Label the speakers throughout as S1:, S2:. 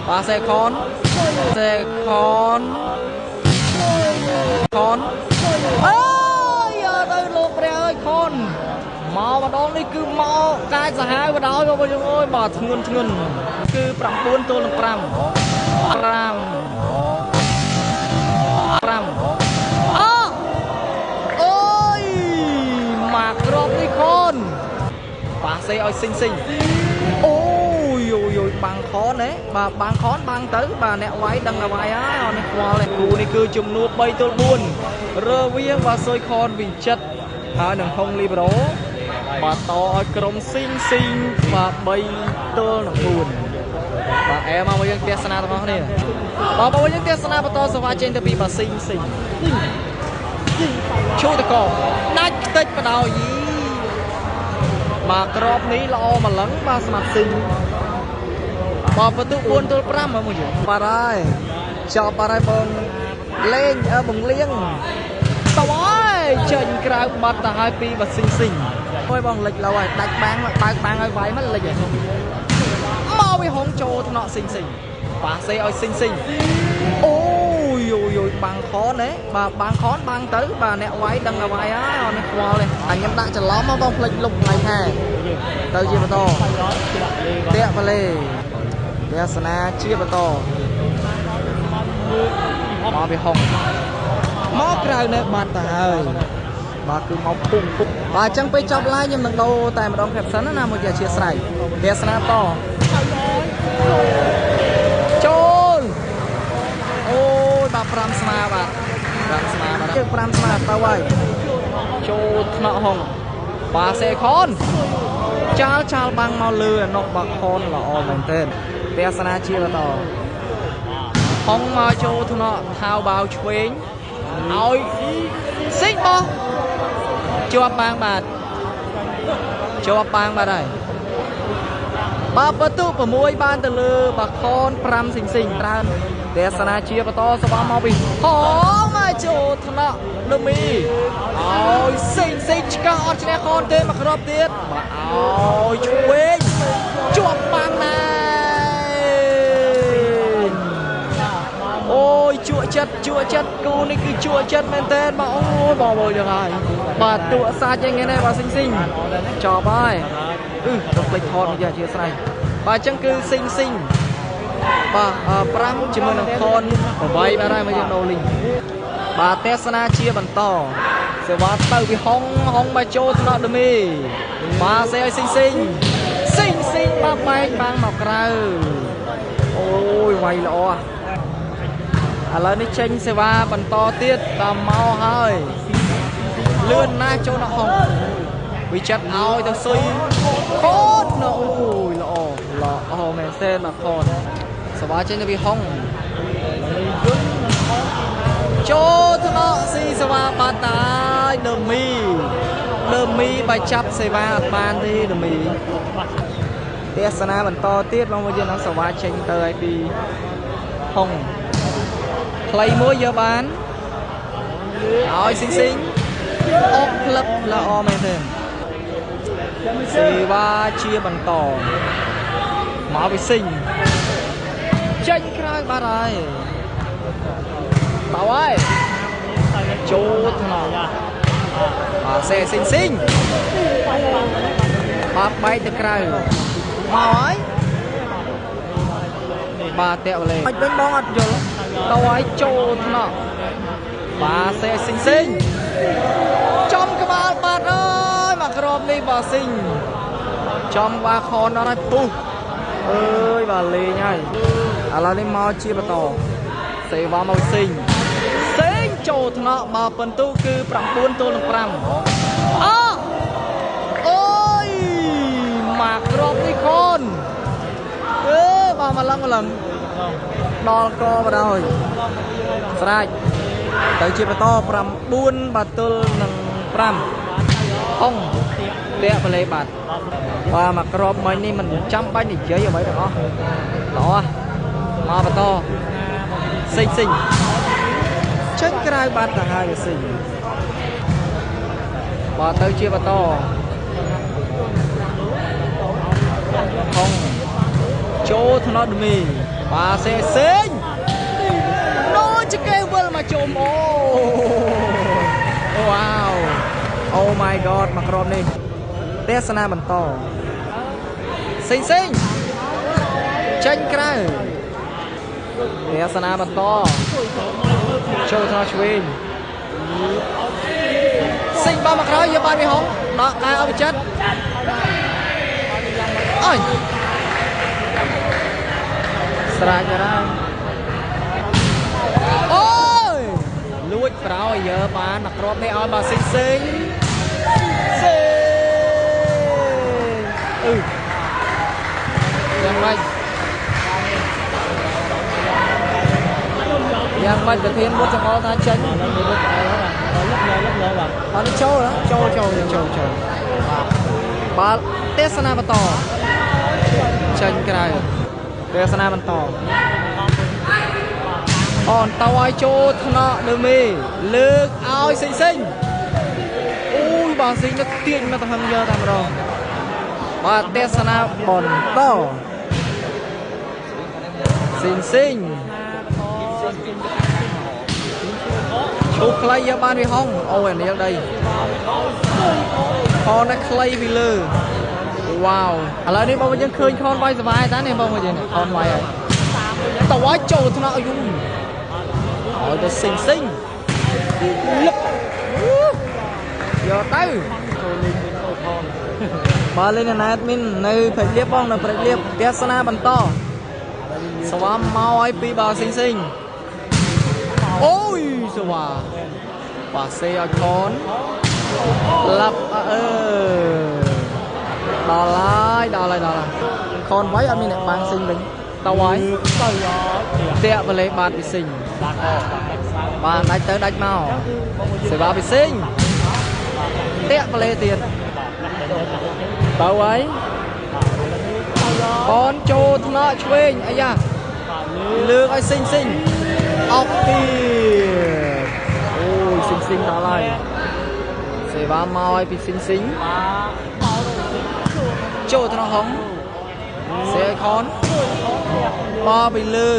S1: បាទសេខនសេខនខនអើយទៅលោកព្រះអើយខនមកម្ដងនេះគឺមកកាយសាហាវបដ ாய் បងប្អូនយើងអើយបាទធ្ងន់ធ្ងន់គឺ9ទល់នឹង5 5 5អអូយមកគ្រាប់នេះខនប៉ាសេឲ្យស៊ីងស៊ីងអូយយយបាំងខនហ៎បាទបាំងខនបាំងទៅបាទអ្នកវាយដឹងតែវាយហើយអត់នេះខ្វល់ទេគូនេះគឺចំនួន3ទល់4រវាងបាទសុយខនវិចិត្រហើយនឹងហុងលីប្រូបាទតឲ្យក្រុមស៊ីងស៊ីងបាទ3ទល់នឹង4បាទអែមកយើងទស្សនាទាំងអស់គ្នាបាទបងយើងទស្សនាបន្តសវ៉ាចេញទៅពីបាទស៊ីងស៊ីងឈូតកដាច់ខ្ទេចបដ ாய் យីបាទក្របនេះល្អម្លឹងបាទស្មាត់ស៊ីងបាទបន្ទុក4ទល់5មកយើងបាទហើយចប់បាទហើយបងលេងបងលៀងតើយចេញក្រៅបាត់ទៅហើយពីបាទស៊ីងស៊ីងអូយបងលិចលោហើយដាច់បាំងបើកបាំងឲ្យវាយមកលិចហើយមកវាហងចូលថ្នាក់ស៊ីងស៊ីងប៉ាសេឲ្យស៊ីងស៊ីងអូយយយបាំងខនហ៎បាទបាំងខនបាំងទៅបាទអ្នកវាយដឹងតែវាយហើយអត់នេះខ្វល់ទេអញខ្ញុំដាក់ច្រឡំមកបងផ្លិចលុបថ្ងៃខែទៅជាបន្តតាក់បលេទស្សនាជាបន្តមកវាហងមកក្រៅនៅបាត់ទៅហើយបាទគឺមកពុំពុំបាទអញ្ចឹងពេលចប់ live ខ្ញុំនឹងដូរតែម្ដង caption ណាមួយជាអធិស្ឋានទស្សនាតចូលអូយបាទ5ស្មាបាទ5ស្មាបាទជើង5ស្មាទៅហើយចូលថ្នាក់ហងបាទសេខនចាលចាលបាំងមកលើអានោះបាទខនល្អមែនទែនទស្សនាជាបន្តហងមកចូលថ្នាក់ថៅបាវឆ្វេងឲ្យស៊ីងបោះជាប់បាងបាទជាប់បាងបាទហើយបាទបន្ទុក6បានទៅលើបាខន5ស៊ីងស៊ីងច្រើនទស្សនាជាបន្តសបាមកពីហងមកចូលថ្នាក់លមីឲ្យស៊ីងស៊ីងឆ្កឹះអត់ឈ្នះខនទេមកគ្រាប់ទៀតបាទឲ្យឆ្វេងជាប់បាងណាអូយជក់ចិត្តជក់ចិត្តគូនេះគឺជក់ចិត្តមែនតើបាទអូយបងប្អូនយើងហើយបាទតួសាច់យ៉ាងនេះបាទស៊ីងស៊ីងចប់ហើយអឺទៅភ្លេចថតមកជាអធិស្ឋានបាទអញ្ចឹងគឺស៊ីងស៊ីងបាទ5ជាមួយនឹងខន8បាទហើយមកយើងដូរលីងបាទទស្សនាជាបន្តសេវាទៅពីហុងហុងមកចូលថ្នាក់ដមីបាទសេឲ្យស៊ីងស៊ីងស៊ីងស៊ីងបាទបែកបាំងមកក្រៅអូយវាយល្អឥឡូវនេះចេញសេវាបន្តទៀតតាមមកហើយលឿនណាស់ចូលដល់ហុងវិចិត្រឲ្យទៅស៊ុយខនអូយល្អល្អមែនទេបាទខនសេវាចេញទៅពីហុងចូលថ្នាក់ស៊ីសេវាបាត់តាយដមីដមីបើចាប់សេវាអត់បានទេដមីទស្សនាបន្តទៀតបងប្អូនយើងនឹងសេវាចេញទៅឲ្យពីហុងខ្លីមួយយកបានឲ្យស៊ីងស៊ីងអុកផ្លឹបល្អមែនទេសេវាជាបន្តមកពីស៊ីងចេញក្រៅបាត់ហើយបៅហើយចូលថ្នាក់បាទសេស៊ីងស៊ីងបាទបែកទៅក្រៅមកហើយបាទតាក់វលេមិនវិញបងអត់យល់ទៅឲ្យចូលថ្នាក់បាទសេស៊ីងស៊ីងចំក្បាលបាត់អើយមកក្របនេះបាទស៊ីងចំក្បាលខនដល់ហើយពុះអើយបាទលេងហើយឥឡូវនេះមកជាបន្តសេវាមកស៊ីងស៊ីងចូលថ្នាក់បាទពិន្ទុគឺ9ទល់នឹង5អអូយមកក្របនេះខនអឺបាទមកឡឹងមកឡឹងដល់កបដ ாய் ស្រេចទៅជាបន្ត9បាទទល់នឹង5ហុងតាក់បលេបាទបាទមកក្របមិញនេះមិនចាំបាច់និយាយអ្វីទាំងអស់ល្អមកបន្តស៊ីងស៊ីងចេញក្រៅបាត់ទៅហើយស៊ីងបាទទៅជាបន្តហុងចូលថ្នាក់ដមី បាទសេសេងដូចជាគេវិលមកជុំអូវ៉ាវ Oh my god មកក្រុមនេះទេសនាបន្តសេងសេងចេញក្រៅទេសនាបន្តចូលថ្នាក់ឆ្វេងសេងបាល់មកក្រោយយកបានពីហុងដកកែអភិចិត្រអើយស្រាច់ហើយអូយលួចប្រោយយើបានមកគ្រាប់នេះឲ្យបាទសេងសេងសេងអឺយ៉ាងម៉េចយ៉ាងម៉េចប្រធានបុត្រចង្អុលថាចេញអត់ចូលចូលចូលចូលចូលបាទទេសនាបន្តចេញក្រៅទេសនាបន្តអូនតោឲ្យចូលថ្នាក់លើមេលើកឲ្យសេងសេងអូយបាទសេងនឹកទាញមកទៅហឹងយកតែម្ដងបាទទេសនាបន្តសេងសេងឈូខ្លីយកបានវាហុងអូយអានេះដីខនខ្លីពីលើវ៉ាវឥឡូវនេះបងប្អូនយើងឃើញខនវាយសបាយតានេះបងប្អូនយើងខនវាយហើយតើឲ្យចូលថ្នាក់យូរឲ្យទៅសិងសិងលឹបយកទៅ
S2: ចូលលេងវិញអូខន
S1: បើលេងណាតមីននៅព្រែកលៀបបងនៅព្រែកលៀបទេសនាបន្តស្វាមមកឲ្យពីបើសិងសិងអូយស្វាបាសេឲ្យខនឡាប់អឺដល់ហើយដល់ហើយដល់ហើយខនໄວអត់មានអ្នកបាំងសិងវិញតើហើយ
S2: ទៅហើយ
S1: តាក់បលេបាតពីសិងបាទដាច់ទៅដាច់មកសេវាពីសិងតាក់បលេទៀតតើហើយខនចូលថ្នាក់ឆ្វេងអាយ៉ាលើកឲ្យសិងសិងអុកទៀតអូយសិងសិងដល់ហើយសេវាមកឲ្យពីសិងសិងចូលថ្នាក់ហុងសេខនមកពីលើ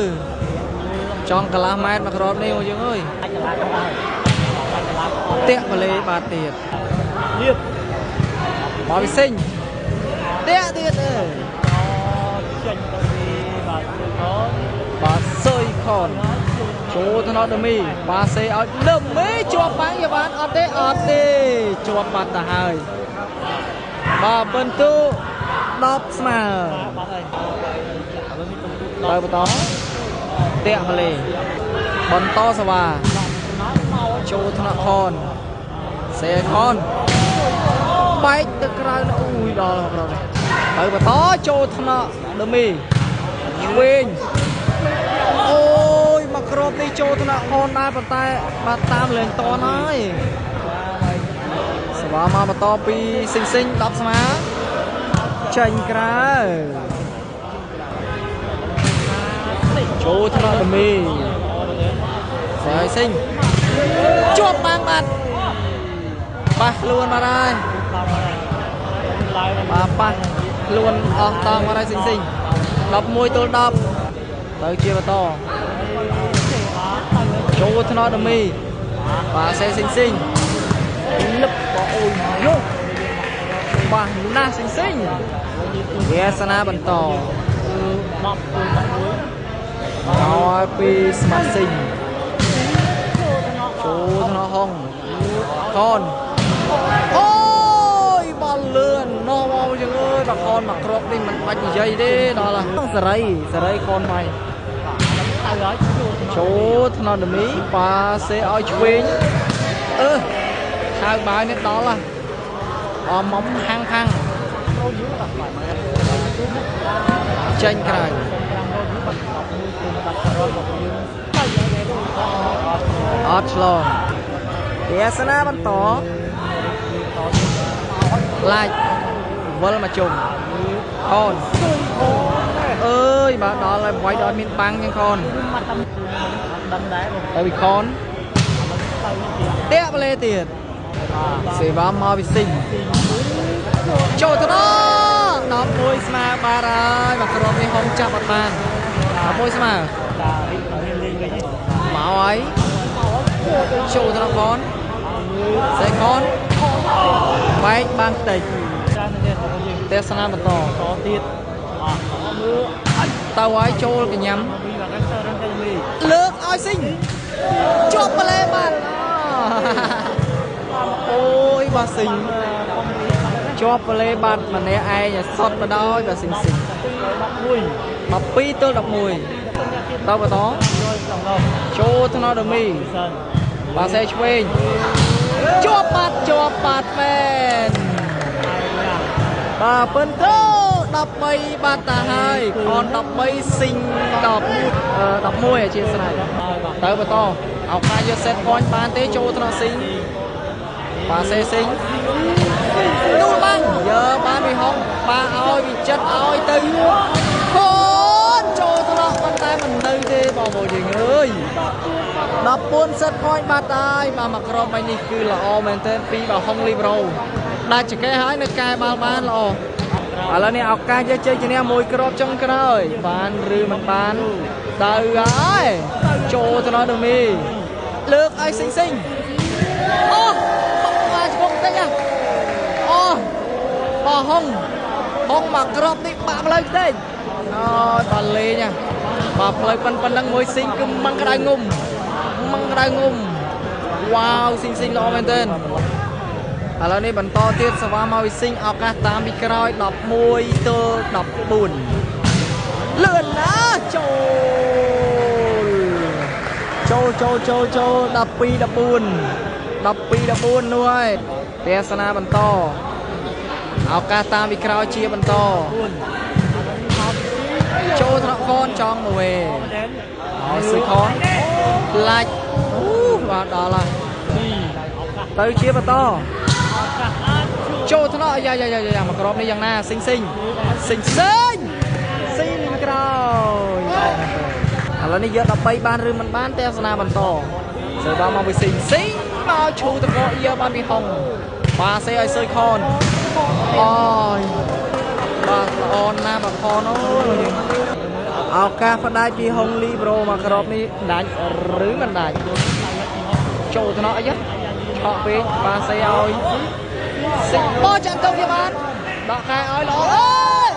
S1: ចង់កន្លះម៉ែត្រមកក្របនេះយើងអើយតាក់បលេបាទទៀតមកពីសិងតាក់ទៀតអើ
S2: ចេញទៅពីបាទខន
S1: បាទសុយខនចូលទៅដល់ដមីបាទសេឲ្យដមីជាប់បាំងយកបានអត់ទេអត់ទេជាប់បាត់ទៅហើយបាទពិន្ទុ10ស្មើទៅបន្តតាក់បលេបន្តសវ៉ាចូលថ្នាក់ខនសេខនបែកទៅក្រៅអូយដល់ប្រុសទៅបន្តចូលថ្នាក់ដមីឆ្វេងអូយមកគ្រាប់នេះចូលថ្នាក់ខនដែរប៉ុន្តែបាទតាមលេងតនហើយសវ៉ាមកបន្តពីសិងសិង10ស្មើចេញក្រៅចូលថ្នាក់ដមីស្អីសិងជាប់បាំងបាត់ប៉ះខ្លួនបាត់ហើយបាទប៉ះខ្លួនអស់តង់បាត់ហើយសិងសិង11ទល់10ទៅជាបន្តចូលថ្នាក់ដមីបាទសេសិងសិងលឹបបអូយយកប៉ះណាស់សិងសិងវាសនាបន្ត
S2: 10ទល់11
S1: ឲ្យពីស្មាត់សិងចូលថ្នាក់ហុងខនអូយបលលឿនណោះមកយើងអើយបើខនមកគ្រាប់នេះមិនបាច់និយាយទេដល់សេរីសេរីខនមកចូលថ្នាក់ដមីប៉ាសេឲ្យឆ្វេងអឺខៅបាយនេះដល់ហ่ะអមមកខាងខាងចេញក្រៅអត់ឆ្លងទេសនាបន្តឡាច់វិលមកជុំខនអើយបាទដល់ហើយវាយដល់មានបាំងចឹងខនទៅពីខនតាក់បលេទៀតសេវាមកពីសិងចូលទៅដល់11ស្មើបាទហើយមកក្រុមនេះហុងចាប់អត់បាន 11ស្មើមកហើយចូលទៅដល់កនសេកនបែកបានតិចទេសនាបន្ត
S2: ទៀត
S1: ទៅឲ្យចូលកញ្ញាំលើកឲ្យស៊ីងជាប់ប្លែបានអូយបាទស៊ីងជាប់ប្លែបាត់ម្នាក់ឯងសុតបដោយបាទស៊ីងស៊ីង12ទល់11ទៅបន្តចូលថ្នោតដមីបាទសេឆ្វេងជាប់បាត់ជាប់បាត់មែនបាទពិនទៅ13បាត់តាហើយខន13ស៊ីង10 11អធិស្ឋានទៅបន្តឱកាសយក set point បានទេចូលថ្នាក់ស៊ីងបាទសេស៊ីងទូលបានយកបានពីហុងបាទឲ្យវិចិត្រឲ្យទៅខនចូលថ្នាក់ប៉ុន្តែមិននៅទេបងប្អូនយើងអើយ14 set point បាត់ហើយបាទមកក្រុមបាញ់នេះគឺល្អមែនទែនពីបាទហុងលីប្រូដាច់ចកេះហើយនៅកែបាល់បានល្អឥឡូវនេះឱកាសយកជ័យជំនះមួយគ្រាប់ចុងក្រោយបានឬមិនបានទៅហើយចូលទៅដល់ដមីលើកឲ្យស៊ីងស៊ីងអូបាក់មកជង្គង់តិចណាអូបោះហុងហុងមកគ្រាប់នេះបាក់ផ្លូវតិចអូយបាទលេងណាបាទផ្លូវប៉ុណ្ណឹងមួយស៊ីងគឺម៉ាំងក្តៅងុំម៉ាំងក្តៅងុំវ៉ាវស៊ីងស៊ីងល្អមែនទែនឥឡូវនេះបន្តទៀតសវ៉ាមកវិស៊ីងឱកាសតាមពីក្រោយ11ទល់14លឿនណាស់ចូលចូលចូលចូលចូល12 14 12 14នោះហើយទេសនាបន្តឱកាសតាមពីក្រោយជាបន្តចូលថ្នាក់ខនចង់មកវិញអោសុយខនឡាច់អូបាទដល់ហើយទៅជាបន្តចូលថ្នាក់យ៉ាយ៉ាយ៉ាយ៉ាមកក្របនេះយ៉ាងណាស៊ីងស៊ីងស៊ីងស៊ីងស៊ីងក្រោយឥឡូវនេះយក13បានឬមិនបានទេសនាបន្តសើដល់មកពីស៊ីងស៊ីងមកឈូតកយកបានពីហុងបាទសេឲ្យសុយខនអូយបាទល្អណាស់បាទខនអូយឱកាសផ្ដាច់ពីហុងលីប្រូមកក្របនេះដាច់ឬមិនដាច់ចូលថ្នាក់អីឆក់ពេកបាទសេឲ្យសិបោចាន់ទៅវាបានដកខែឲ្យល្អអើយ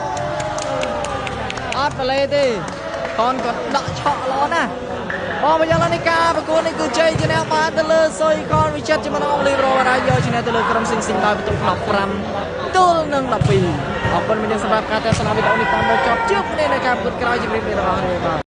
S1: អត់ប្លេទេខនក៏ដាក់ឆក់ល្អណាស់បងមកយ៉ាងនេះការប្រកួតនេះគឺជ័យជំនះបានទៅលើសុយខនវិចិត្រជាមួយនឹងអង់គ្លេសប្រូបានយកឈ្នះទៅលើក្រុមស៊ីងស៊ីងដោយបន្ទុក15ទល់នឹង12អរគុណមានសម្រាប់ការទស្សនាវីដេអូនេះតាមដល់ចប់ជួបគ្នានៅការប្រកួតក្រោយជម្រាបលាដល់អ្នកបាទ។